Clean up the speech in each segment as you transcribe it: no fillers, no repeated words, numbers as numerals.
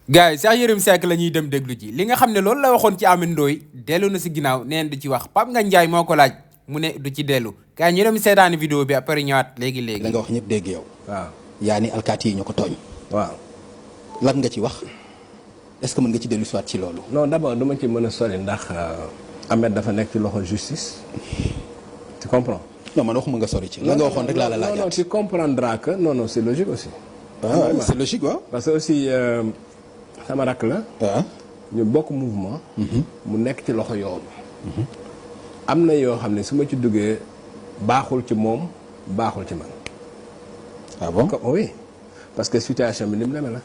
gars yi Cheikh Yérim Seck la ñuy dem déglu ji li nga xam ne loolu la waxoon ci Ameth Ndoye dellu na si ginnaaw neen du ci wax Pape Ngagne Ndiaye moo ko laaj mu ne du ci dellu gars yi ñu dem seetaani vidéo bi après ñëwaat léegi-léegi. la nga wax ñëpp dégg yow. waaw yaa ni alkaati yi ñu ko tooñ. waaw lan nga ci wax est-ce que mën nga ci dellu soit ci loolu. non d'abord dama ci mën a sori ndax Ameth dafa nekk ci loxo justice tu comprends. non man waxuma nga sori ci. la nga waxoon rek laa la laajaat. non tu comprendras que non c'est logique aussi. ah c'est logique waaw. parce que aussi sama rakk la. waaw ñu bokk mouvement. mu nekk ci loxo yoon. am na yoo xam ne su ma ci duggee baaxul ci moom baaxul ci man. ah bon oui parce que situation bi ni mu demee la.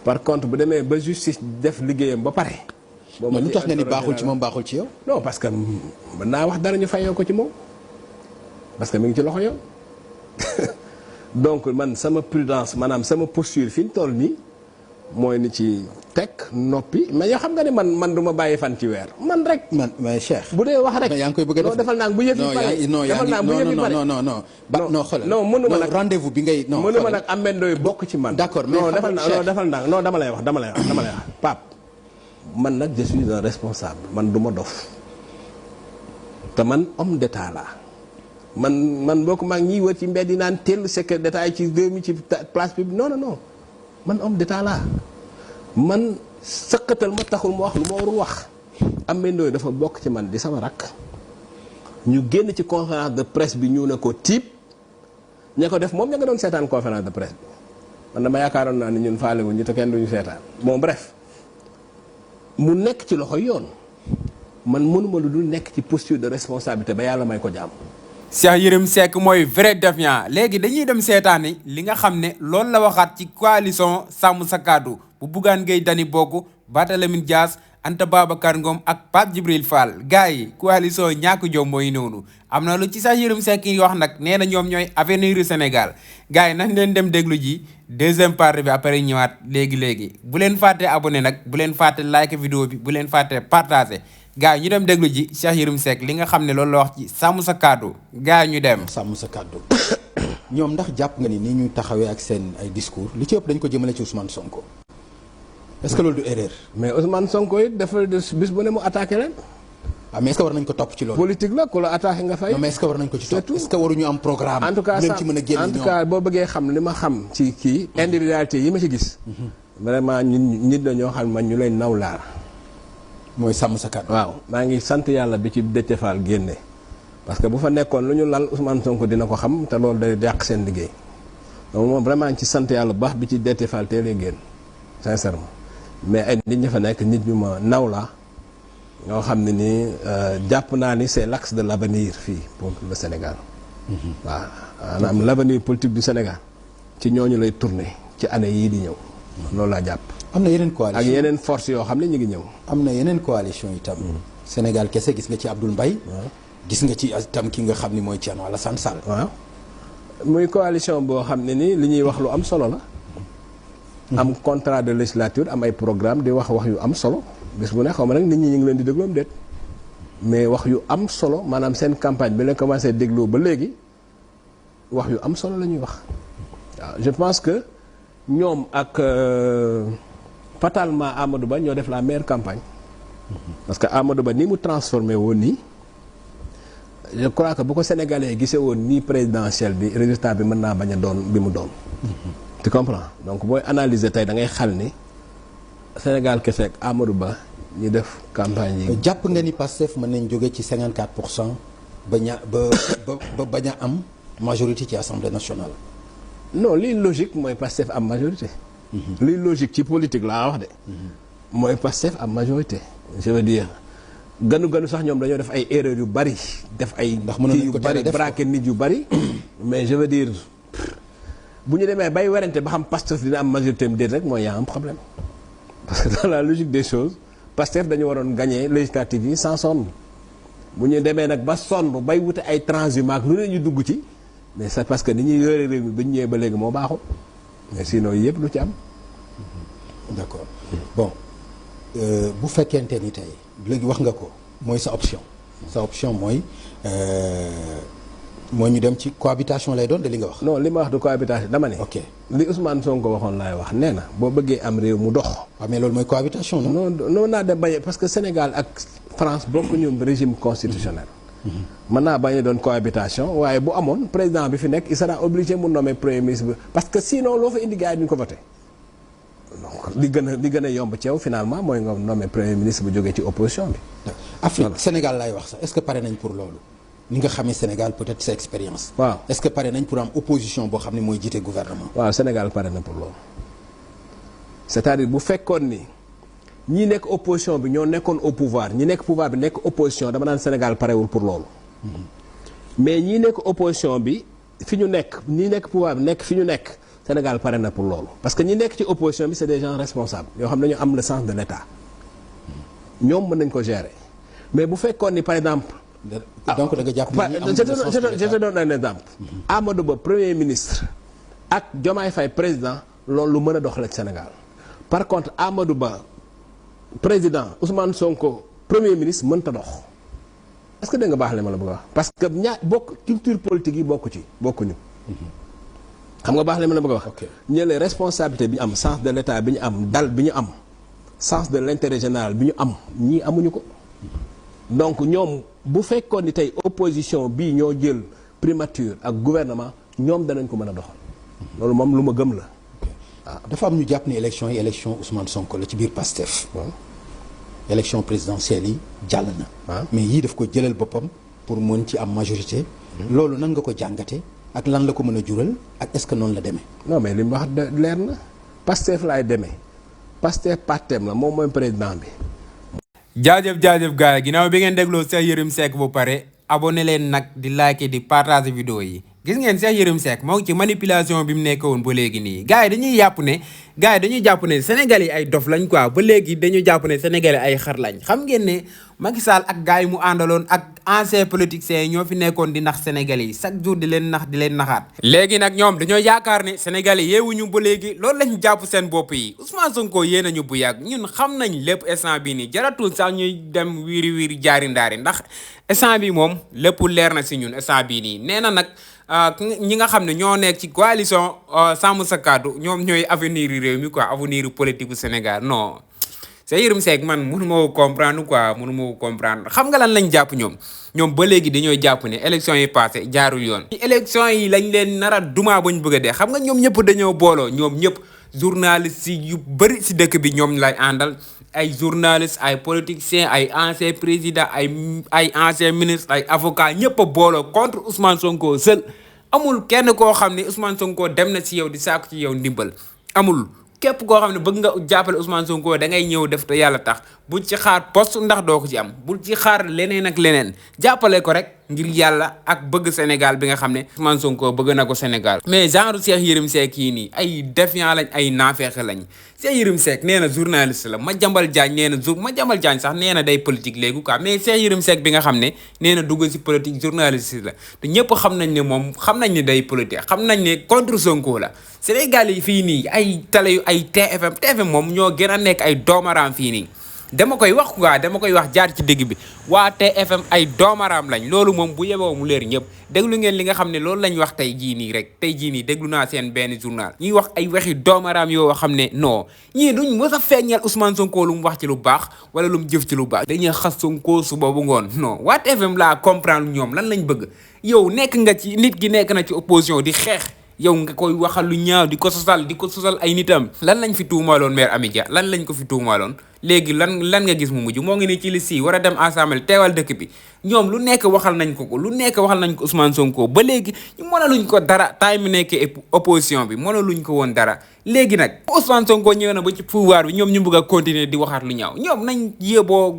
par contre bu demee ba justice def liggéeyam ba pare. mais lu tax nga ni baaxul ci moom baaxul ci yow. non parce que mën naa wax dara ñu fayoo ko ci moom parce que mi ngi ci loxo yoon donc man sama prudence maanaam sama posture fi ñu toll nii mooy ni ci teg noppi mais yoo xam nga ne man du ma bàyyi fan ci weer man rek. man mais Cheikh. bu dee wax rek mais yaa ngi koy bëgg a def non defal naa bu yëf yi pare defal naa bu yëf yi pare non xoolal non mënuma nag rendez-vous bi ngay. non mënuma nag Ameth Ndoye bokk ci man. d'accord mais non defal naa non dama lay wax Pape man nag je suis un responsable man du ma dof te man homme d'état laa man boo ko maa ngi ñiy wër ci mbedd yi naan teel secret d'état yi ci réew mi ci place publique non man homme d'état laa man sëqatal ma taxul ma wax lu ma warul wax. Ameth Ndoye dafa bokk ci man di sama rakk ñu génn ci conférence de presse bi ñu ne ko tiib ña ko def moom ña nga doon seetaan conférence de presse bi man dama yaakaaroon naa ni ñun faale wu ñu te kenn duñu seetaan bon bref mu nekk ci loxo yoon man mënuma lu dul nekk ci posture de responsabilité ba yàlla may ko jàmm. Cheikh Yérim Seck mooy vrai défiant léegi dañuy dem seetaani li nga xam ne loolu la waxaat ci coalition Sàmm Sa Kàddu bu Bougane Gueye Dany bokk Barthélémy Dias Anta Babacar Ngom ak Pape Djibril Fall gars yi coalition ñàkk jom mooy noonu am na lu ci Cheikh Yérim Seck yi wax nag nee na ñoom ñooy avenir du Sénégal gars yi nañ leen dem déglu ji deuxième partie bi après ñëwaat léegi-léegi bu leen fàtte abonné nag bu leen fàtte like vidéo bi bu leen fàtte partager gars yi ñu dem déglu ji Cheikh Yérim Seck li nga xam ne loolu la wax ci Sàmm Sa Kàddu gars yi ñu dem. Sàmm Sa Kàddu ñoom ndax jàpp nga ni ñu taxawee ak seen ay discours li ci ëpp dañ ko jëmale ci Ousmane Sonko est-ce que loolu du erreur. mais Ousmane Sonko it dafa bis bu ne mu attaqué leen. ah mais est-ce que war nañ ko topp ci loolu. politique la ku la attaqué nga fay. non mais est-ce que war nañ ko ci topp est-ce que waruñu am programme. en tout cas ci mën a génn en tout cas boo bëggee xam li ma xam ci kii individualité yi ma ci gis. vraiment ñun nit la ñoo xam man ñu lay naw laa. mooy Sàmm Sa Kàddu. waaw maa ngi sant yàlla bi ci Déthié Fall génne parce que bu fa nekkoon lu ñu lal Ousmane Sonko dina ko xam te loolu day yàq seen liggéey donc moom vraiment ci sant yàlla bu baax bi ci Déthié Fall teelee génn sincèrement mais ay nit ñi fa nekk nit ñu ma naw la ñoo xam ne nii jàpp naa ni c'est l'axe de l'avenir fii pour le Sénégal. waaw maanaam l'avenir politique du Sénégal ci ñooñu lay tourner ci année yii di ñëw loolu laa jàpp. am na yeneen coalition ak yeneen force yoo xam ne ñu ngi ñëw. am na yeneen coalition itam. Sénégal kese gis nga ci Abdoul Mbaye. gis nga ci itam ki nga xam ni mooy Thierno Alassane Sall. waaw muy coalition boo xam ne ni li ñuy wax lu am solo la. am contrat de législature am ay programme di wax yu am solo bis bu ne xaw ma nag nit ñi ñu ngi leen di dégloom déet mais wax yu am solo maanaam seen campagne bi la commencé dégloo ba léegi wax yu am solo la ñuy wax waaw je pense que ñoom ak fatalement Amadou Ba ñoo def la meilleure campagne parce que Amadou Ba ni mu transformé woon nii je crois que bu ko Sénégalais gisee woon nii présidentielle bi résultat bi mën naa bañ a doon bi mu doon tu comprends donc booy analyser tey da ngay xal ni Sénégal kese ak Amadou Ba ñu def campagne yi. jàpp nga ni Pastef mën nañ jóge ci 54% ba bañ a am majorité ci assemblée nationale. non lii logique mooy Pastef am majorité. lii logique ci politique laa wax de. mooy Pastef am majorité. je veux dire ganu sax ñoom dañoo def ay erreurs yu bari def ay. ndax mënoon nañu ko teel a def braquer nit yu bari. mais je veux dire. bu ñu demee bay werante ba xam Pastef dina am majorité am déet rek mooy y a un problème parce que dans la logique des choses Pastef dañu waroon gagner législative yi sans sonn bu ñu demee nag ba sonn bay wute ay transhumants lu ne ñu dugg ci mais c'est parce que ni ñuy yore réew mi ba ñu ñëwee ba léegi moo baaxul mais sinon yëpp lu ci am. d'accord bon bu fekkente ni tey léegi wax nga ko mooy sa option mooy mooy ñu dem ci cohabitation lay doon de li nga wax. non li ma wax du cohabitation dama ne. ok li Ousmane Sonko waxoon laay wax nee na boo bëggee am réew mu dox. waaw mais loolu mooy cohabitation non. non naa dem bañ parce que Sénégal ak France bokkuñu régime constitutionnel. mën naa bañ a doon cohabitation waaye bu amoon président bi fi nekk il sera obligé mu nommer premier ministre bi parce que sinon loo fa indi gars yi duñ ko voté. donc li gën a yomb ci yow finalement mooy nga nommer premier ministre bu jógee ci opposition bi. Afrique Sénégal laay wax sax est-ce que pare nañ pour loolu. ni nga xamee Sénégal peut-être sa expérience. waaw est-ce que pare nañ pour am opposition boo xam ne mooy jiite gouvernement. waaw Sénégal pare na pour loolu c'est-à-dire bu fekkoon ni ñi nekk opposition bi ñoo nekkoon au pouvoir ñi nekk pouvoir bi nekk opposition dama naan Sénégal parewul pour loolu. mais ñi nekk opposition bi fi ñu nekk ñi nekk pouvoir bi nekk fi ñu nekk Sénégal pare na pour loolu. parce que ñi nekk ci opposition bi c'est des gens responsables yoo xam ne dañu am le sens de l'État ñoom mën nañ ko gérer mais bu fekkoon ni par exemple. donc da nga jàpp je te donne un exemple. Amadou Ba premier ministre ak Diomaye Faye président loolu lu mën a dox la ci Sénégal par contre Amadou Ba président Ousmane Sonko premier ministre mënta dox est-ce que dégg nga baax le ma la bëgg a wax parce que culture politique yi bokkuñu xam nga baax le ma la bëgg a wax. ñële responsabilité bi ñu am sens de l'État bi ñu am dal bi ñu am sens de l'intérêt général bi ñu am ñii amuñu ko donc ñoom. bu fekkoon ni tey opposition bii ñoo jël primature ak gouvernement ñoom danañ ko mën a doxal loolu moom lu ma gëm la. waaw dafa am ñu jàpp ni élection yi élection Ousmane Sonko la ci biir PASTEF. waaw élection présidentielle yi jàll na. waaw mais yii daf ko jëlal boppam pour mën ci am majorité. loolu nan nga ko jàngate ak lan la ko mën a jural ak est-ce que noonu la demee. non mais li mu wax leer na PASTEF laay demee PASTEF partem la moom mooy président bi. jaajëf gars yi ginnaaw bi ngeen dégloo Cheikh Yérim Seck bu pare abonné leen nag di like di partager vidéo yi gis ngeen Cheikh Yérim Seck moo ngi ci manipulation bi mu nekkoon ba léegi nii gars yi dañuy jàpp ne Sénégalais yi ay dof lañ quoi ba léegi dañu jàpp ne Sénégalais ay xar lañ xam ngeen ne Macky Sall ak gars yi mu àndaloon ak anciens politiciens yi ñoo fi nekkoon di nax Sénégalais yi chaque jour di leen naxaat léegi nag ñoom dañoo yaakaar ne Sénégalais yeewuñu ba léegi loolu lañ jàpp seen bopp yi Ousmane Sonko yée nañu bu yàgg ñun xam nañ lépp instant bi nii jaratul sax ñuy dem wiiri jaari ndaari ndax instant bi moom lépp leer na si ñun instant bii nii nee na nag ñi nga xam ne ñoo nekk ci coalition Sàmm Sa Kàddu ñoom ñooy avenir yi réew mi quoi avenir politique bu Sénégal non Cheikh Yérim Seck man mënu ma ko comprendre quoi mënu ma ko comprendre xam nga lan lañ jàpp ñoom ba léegi dañoo jàpp ne élection yi passé jaarul yoon élection yi lañ leen nar a duma bañ bëgg a dee xam nga ñoom ñëpp dañoo booloo ñoom ñëpp journalistes yi yu bëri si dëkk bi ñoom lay àndal ay journalistes ay politiciens ay anciens présidents ay anciens ministres ay avocats ñëpp a booloo contre Ousmane Sonko seul amul kenn koo xam ne Ousmane Sonko dem na si yow di sàkku ci yow ndimbal amul képp koo xam ne bëgg nga jàppale Ousmane Sonko da ngay ñëw def te yàlla tax bul ci xaar poste ndax doo ko ci am bul ci xaar leneen ak leneen jàppale ko rek ngir yàlla ak bëgg Sénégal bi nga xam ne Ousmane Sonko bëgg na ko Sénégal. mais genre Cheikh Yérim Seck yii nii ay défiant lañ ay naafeexe lañ Cheikh Yérim Seck nee na journaliste la Madiambal Diagne nee na Madiambal Diagne sax nee na day politique léegi quoi mais Cheikh Yérim Seck bi nga xam ne nee na dugg si politique journaliste la te ñëpp xam nañ ne moom xam nañ ne day politique xam nañ ne contre Sonko la Sénégal yi fii nii ay télé yu ay TFM moom ñoo gën a nekk ay doomaraam fii nii dama koy wax quoi dama koy wax jaar ci dégg bi waa TFM ay doomaraam lañ loolu moom bu yeboo mu leer ñëpp déglu ngeen li nga xam ne loolu lañ wax tey jii nii rek tey jii nii déglu naa seen benn journal ñuy wax ay waxi doomaraam yoo xam ne non ñii duñ mës a feeñal Ousmane Sonko lu mu wax ci lu baax wala lu mu jëf ci lu baax dañuy xas Sonko suba bu ngoon non waa TFM laa comprendre ñoom lan lañ bëgg yow nekk nga ci nit gi nekk na ci opposition di xeex yow nga koy waxal lu ñaaw di ko sosal ay nitam lan lañ fi tuumaaloon maire Amy Dia lan lañ ko fi tuumaaloon léegi lan nga gis mu mujj moo ngi ni ci liste yi war a dem assemblée teewal dëkk bi ñoom lu nekk waxal nañ ko lu nekk waxal nañ ko Ousmane Sonko ba léegi ñu mënaluñ ko dara time mi nekkee opposition bi mënaluñ ko woon dara léegi nag Ousmane Sonko ñëw na ba ci pouvoir bi ñoom ñu bëgg a continuer di waxaat lu ñaaw ñoom nañ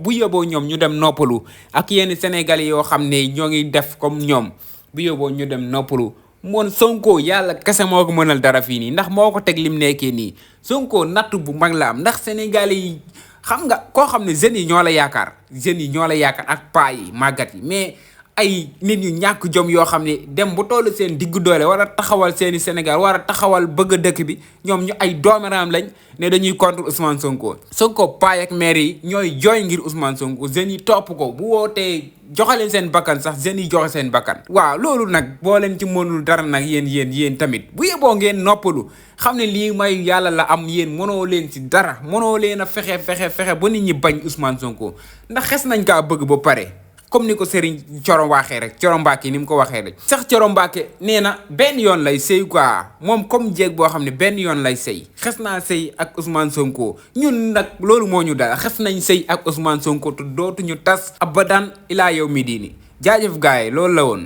bu yóbboo ñoom ñu dem noppalu ak yenn Sénégalais yoo xam ne ñoo ngi def comme ñoom bu yóbboo ñu dem noppalu moon Sonko yàlla kese moo ko mënal dara fii nii ndax moo ko teg lim nekkee nii Sonko natt bu mag la am ndax Sénégalais yi xam nga koo xam ne jeunes yi ñoo la yaakaar ak paa yi màggat yi mais ay nit ñu ñàkk jom yoo xam ne dem bu toll seen diggu doole war a taxawal seeni Sénégal war a taxawal bëgg dëkk bi ñoom ñu ay doomeraam lañ ne dañuy contre Ousmane Sonko. Sonko paay ak maire yi ñooy jooy ngir Ousmane Sonko jeunes yi topp ko bu wootee joxe leen seen bakkan sax jeunes yi joxe seen bakkan. waaw loolu nag boo leen ci mënul dara nag yéen tamit bu yeboo ngeen noppalu xam ne lii may yàlla la am yéen mënoo leen ci dara mënoo leen a fexe ba nit ñi bañ Ousmane Sonko ndax xes nañ kaa bëgg ba pare. comme ni ko Serigne Thioro waxee rek Thioro Mbacké ni mu ko waxee rek sax Thioro Mbacké nee na benn yoon lay sëy quoi moom comme jéeg boo xam ne benn yoon lay sëy xes naa sëy ak Ousmane Sonko ñun nag loolu moo ñu dal xes nañ sëy ak Ousmane Sonko te dootuñu tas abadan ilaa yow mi diini jaajëf gaay loolu la woon